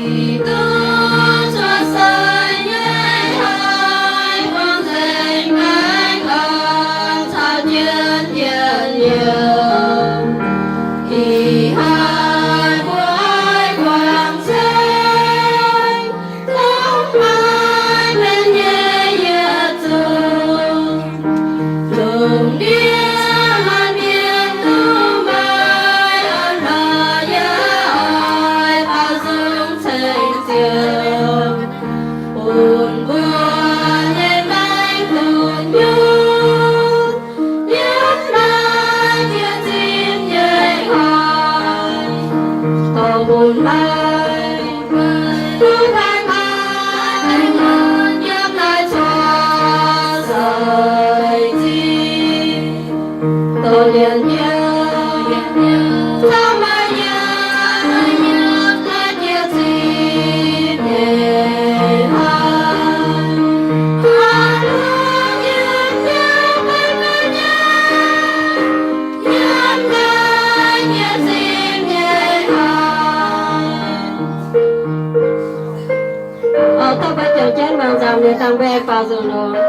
Duqv cuotv seix nyei hnoi, buangh nzengc maengx orn caux jienv njien-youh. Ih hnoi mbuo oix buangh ceng, dongh maaih mienh nyei yietc zungv. Lungh ndiev maaih mienh duqv maaih a'hnoi, yie oix baaux nzung ceng Ziouv, bun mbuo nyei maengx duqv nyungc, yiem naaiv jiex zinh nyei hnoi, dorh bun maaih duqv baengh orn yiem naaiv cuotv seix zingh. Dorh njien-youh caux maaih yiem naaiv jiex zinh nyei hnoi, hnangv lungh yiem jienv meih ganh nyei, yiem naaiv jiex zinh nyei hnoi. Oix dorh mbuo juangc jienv mangc nzamc nyei dangh mbuo aengx faaux nzunc longx.